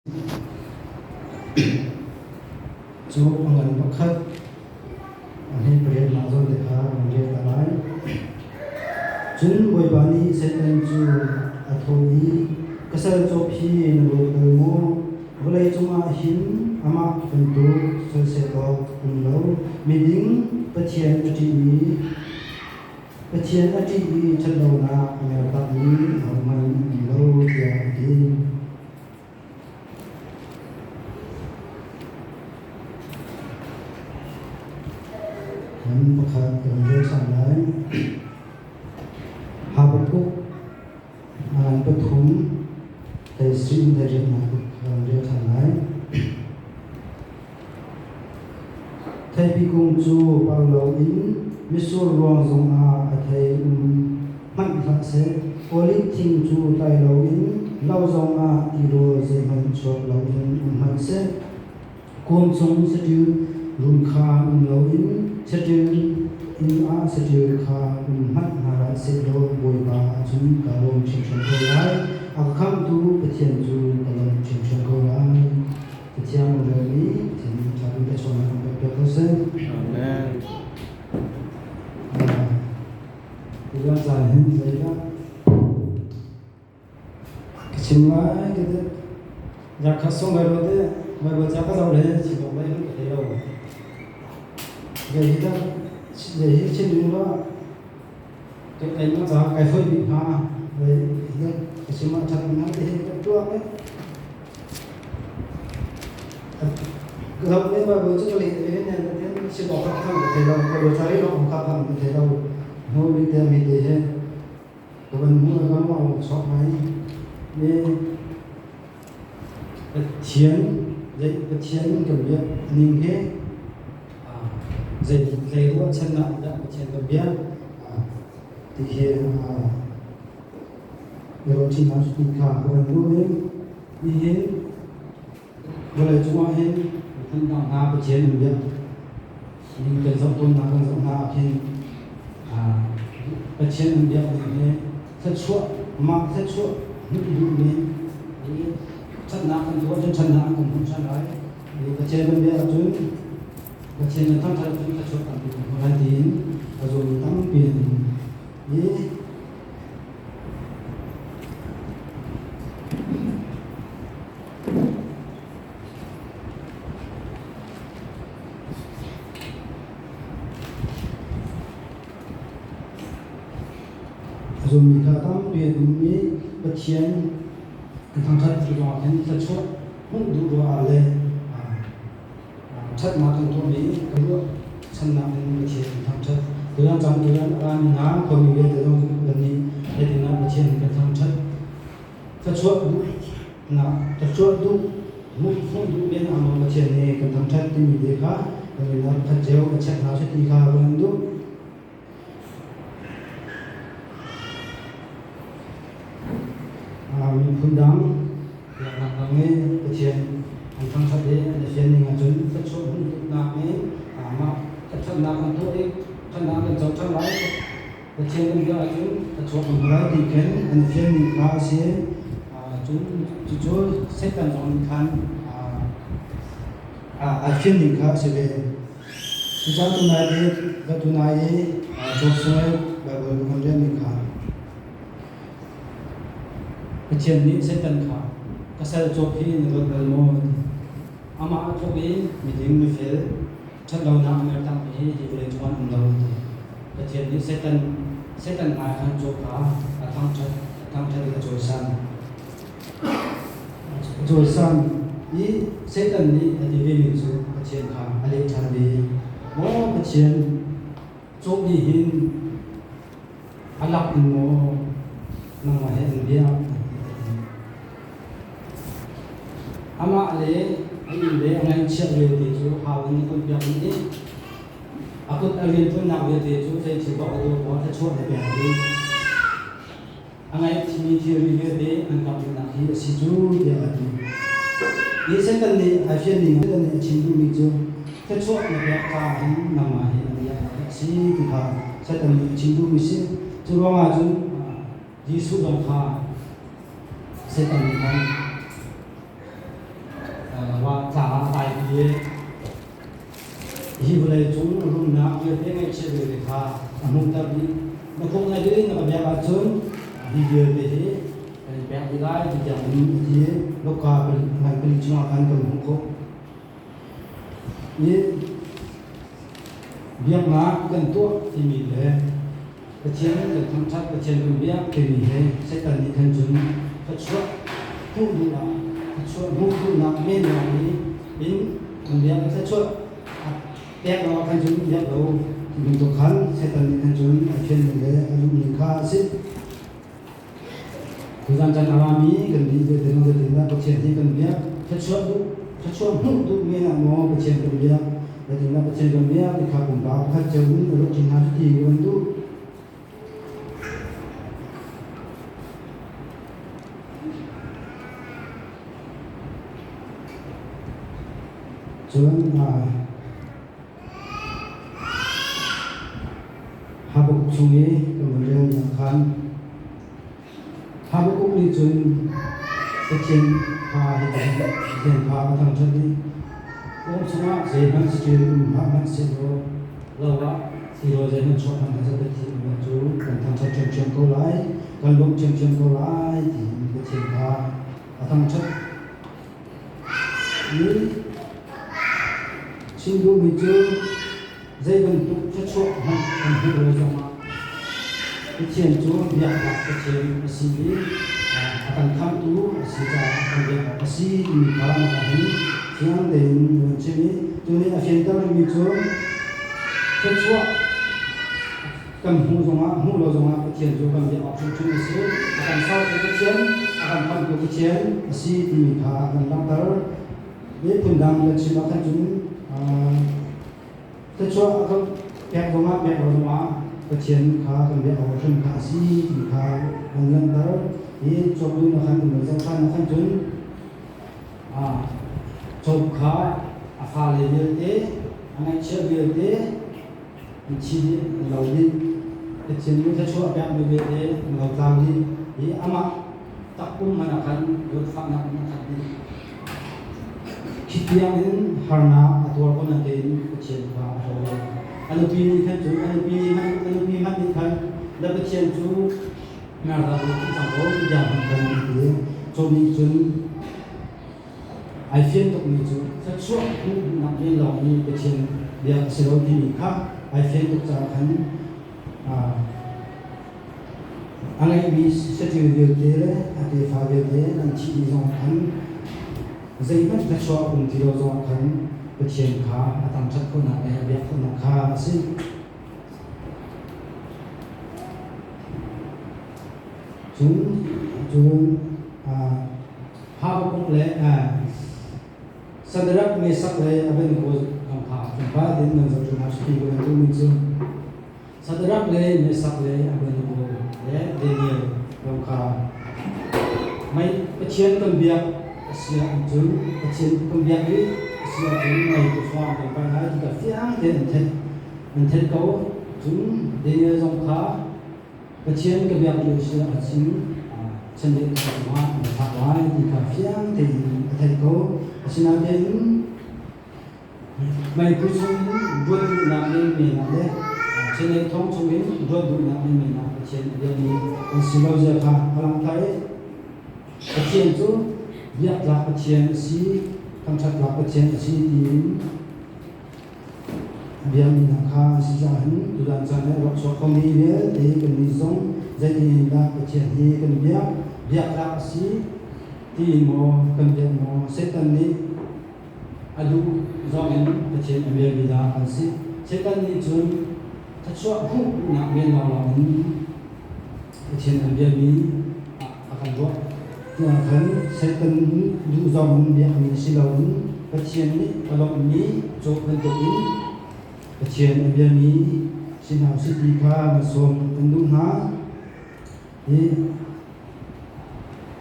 Cu a ngan pakhat a hme pariatnak zawn te kha kan rel ta lai. Cun Bawipa nih Satan cu a thawh i, Ka sal cawp hi na ruat bal maw? Vawlei cungah hin amah bantuk soisel awk um lo. Miding Pathian a ṭihmi Pathian a ṭih i ṭhatlonak a mertakmi ahohmanh an um lo, tiah a ti. Lam pakhat kan rel ṭhan lai. Habakkuk ngan pathum hlei in hlei kan rel ṭhan lai. Theipi kung cu par loin mitsur ruang zongah a thei um hmanh hlah seh. Oliv thing cu tlai loin lo zongah tirawl zeihmanh chuak loin um hmanh seh. Kuam chung saṭil run kha um loin saṭil inn ah saṭil kha um hmanh hna hlah sehlaw Bawipa ahcun kaa lawm hringhran ko lai. A ka khamhtu Pathian cu ka lawmh hringhran ko lai. Pathian rel i Pathian nih ṭha bik a chuahnak kan pek piak ko seh. Amen. Tutan caan hin zeidah ka chim lai ka ti. Zakhat sung lai lo te Baibal ca ka zoh le chim awk lai ka thei lo. Zei hi dah zei hi chim ding lo kai kai ma ca kai foi bik hnga. Zei hi dah ka chim ah ṭhat hnga ti hi ka tuak eh. Ka Baibal cu ka leh ve nen nain chim awk kha ka thei lo. Baibal ca rel awk kha ka thei lo. Hnu bik te mi te he ka van hmuh ka ruang chuak ngai. Mi Pathian zei Pathian kan biak ning hi zei zei ruahchannak dah Pathian kan biak ti hi Biaruahṭinak ti kha ka van duh i nihin vawlei cungah hin miphun dang hna Pathian an biak ning kan zoh tawnnak kan zoh hna ah khin Pathian an biak ning hi thluachuah mah thluachuah hmuh duhmi ṭhatnak kan tuah cun ṭhatnak an kan hmuh ṭhan lai. Pathian kan biak ahcun Pathian kan thangṭhat ahcun thluachuah tampi kan hmu lai tiin a zummi tampi an um. I a zummi kha tampi an um i Pathian an thangṭhat ti ruangah khin thluachuah hmuh duh ruangah le ṭhatnak kan tuahmi kan ruahchannak in Pathian kan thangṭhat. Tutan caan tutan a rami hna khuami vialte zong kan nih zeitindah Pathian kan thangṭhat. Thluachuah duhnak, thluachuah duh, hmuh hmuh duh men ah maw Pathian nih kan thangṭhat timi te kha kan i khat cio a check hna seh ti kha kan duh. Miphun dang biaknak dang i Pathian an thangṭhat i an i fian ning ahcun thluachuah hmuhtuknak nih mah ṭhatnak kan tuah i ṭhatnak kan co ṭhan lai. Pathian kan biak ahcun thluachuah kan hmu lai ti khin an i fian ning kha a si. Cun cucu Satan zong nih khan aa fian ning kha a si ve. Cucaah tunai i tunai i Job sungah Baibal kan relmi kha Pathian nih Satan kha ka sal Job hi na dawt bal maw? a ti. Amah a tluk i miding mifel ṭhatlonak a mertakmi hi hi vawlei cungah an um lo a ti. Pathian nih Satan Satan hmai khan Job kha a thangṭhat a thangṭhat i a cawisan. A cawisan i Satan nih a ti vemi cu Pathian kha a leh ṭhan ve i, Maw Pathian, cawh nih hin a lak in maw nangmah he an biak? a ti. Amah le a inn le a ngaihchiat vialte cu hau in a konpiak dih i a kut a rianṭuannak vialte cu zei thil paoh a tuah paoh ah thluachuah na pek dih. A ngaihchimi thilri vialte an karhnak hi a si cu tiah a ti. Hi Satan nih ai fian ning Satan nih a chim duhmi cu thluachuah na pek caah hin nangmah hi an biaknak a si ti kha Satan nih a chim duhmi si. Cu ruangah cun Jesuh zong kha Satan nih khan vialte ngaihchiat vialte kha a hmuhter dih. Na khuk na dil na ka biak ahcun hi vialte hi kan in pek dih lai ti tiang in a ti i Luka ngan pali chungah khan kan hmuh khawh. Hi biaknak kan tuah timi le Pathian kan thangṭhat, Pathian kan biak timi he Satan nih khan cun thluachuah hmuh duh ah thluachuah hmuh duhnak men lawng hi in kan biak i thluachuah pek lo ah khan cun biak lo ti bantuk khan Satan nih khan cun a fianmi le a duhmi kha a si. Tuzan caan a rami kan nih zeitin zeitindah Pathian hi kan biak, thluachuah duh, thluachuah hmuh duh men ah maw Pathian kan biak, zeitindah Pathian kan biak ti kha pumpak pakhat cio in a ruah ṭi hna cuti kan duh. Cun Habakkuk chung i kan van relmi ah khan Habakkuk nih cun Pathian kha hitin Pathian kha a thangṭhat i kawm chungah zeihmanh saṭil um hlah hmanhsehlaw lo ah tirawl zeihmanh chuah hmanh hlah seh Pathian cu kan thangṭhat ṭhiamṭhiam ko lai, kan lawmh ṭhiamṭhiam ko lai tiin Pathian kha a thangṭhat. Hi chim duhmi cu zei bantuk thluachuah hmanh kan hmuh lo zongah Pathian cu biaknak Pathian a si i a kan khamhtu a si caah kan biak awk a si timi kha na hin fiang tein van chim i cu nih a fianter rihmi cu thluachuah kan hmuh zongah hmuh lo zongah Pathian cu kan biak awk hrimhrim a si. A kan sertu Pathian, a kan khamhtu Pathian a si timi kha a kan langhter. Hi phundang kan chim ah khan cun thluachuah a kan pek zongah pek lo zongah Pathian kha kan biak awk hrim kha a si ti kha an langhter. Hi cawktu na khan kan zoh ṭhan ah khan cun cawp kha a fale vialte, a ngaihchiah vialte an thi dih, an lo dih. Pathian nih thluachuah pekmi vialte an lo tlau dih i amah takpum hmanh ah khan zawtfahnak in a khat dih. Khi tiang in harnak a tuar ko natein Pathian kha a hlaw lo. A nupi nih khan cun a nupi nih hmanh a nupi hmanh nih khan na Pathian cu mer hlah u ti cang ko ti tiang hmanh khan an ti. Cu nih cun Ai fian tukmi cu thluachuah hmuh duhnak men lawng nih Pathian bia a si lo timi kha ai fian tuk caah khan a ngeihmi saṭil vialte le a tefa vialte an thih dih zongah khan zeihmanh thluachuah a um ti lo zongah khan Pathian kha a thangṭhat khawhnak le a biak khawhnak kha a si. Cun cun Habakkuk le Shadrach, Meshach le Abednego zong kha tlawmpal tein nan zoh ṭi hna sih ti kan duhmi cu Shadrach le Meshach le Abednego le Daniel zong kha mei Pathian kan biak a si ahcun Pathian kan biak i a si ahcun mei tufang kan pai lai ti kha fiang tein an theih an theih ko. Cun Daniel zong kha Pathian ka biak lio si ahcun chandeih ka cungah na thlak lai ti kha fiang tein a theih ko. Asinain meiphu chungin ruat duhnak menmen ah le chandeih thong chungin ruat duhnak menmen ah Pathian a biami an si lo zia kha a langhter i Pathian cu biaktlak Pathian a si, thangṭhat tlak Pathian a si tiin A biami hna kha a si caah hin tutan caan i a rak chuak khomi vialte kannih zong zeitin in dah Pathian hi kan biak, biak tlak a si tiin maw kan biak maw Satan nih a duh zong in Pathian a biami dah kan si. Satan nih cun thluachuah hmuh duhnak men lawnglawng in Pathian a biami ah a kan ruah. Tiah khan Satan duh zong in biakmi si loin Pathian nih a lawmhmi cawk bantukin Pathian a biami si hna usih ti kha na sawm kan duh hna. Hi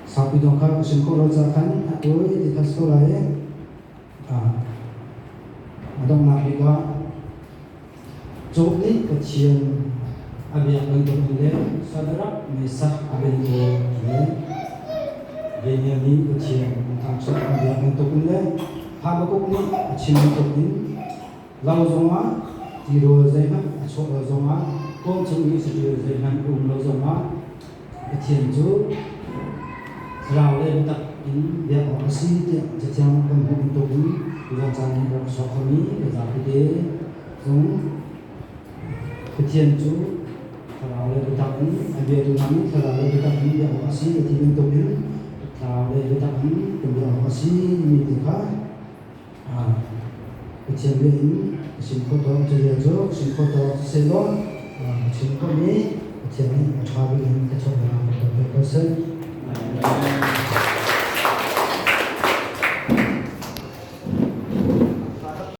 saupi dong kha ka chim khawh lo caah khan a tawi ti kha si ko lai i a donghnak bik ah Job nih Pathian a biak bantukin le Shadrach, Meshach, Abednego le Daniel nih Pathian an thangṭhat an biak bantukin le Habakkuk nih a chim bantukin lo zongah Tirawl zeihmanh a chuah lo zongah, kawm chung i saṭil zeihmanh a um lo zongah, Pathian cu thlarau le biatak in biak awk a si tiah Cathiang kan hmuh bantukin tuzan caan i rak chuak khomi ka zapite zong Pathian cu thlarau le biatak in a biatu hna nih thlarau le biatak in biak awk a si a ti bantukin thlarau le biatak in kan biak awk a si timi tu kha Pathian bia in ka chim khawh tawk cazia cu ka chim khawh tawk sehlaw ka chim khawhmi Pathian nih a ṭha bik in ka chawhnak ka tuah ko seh.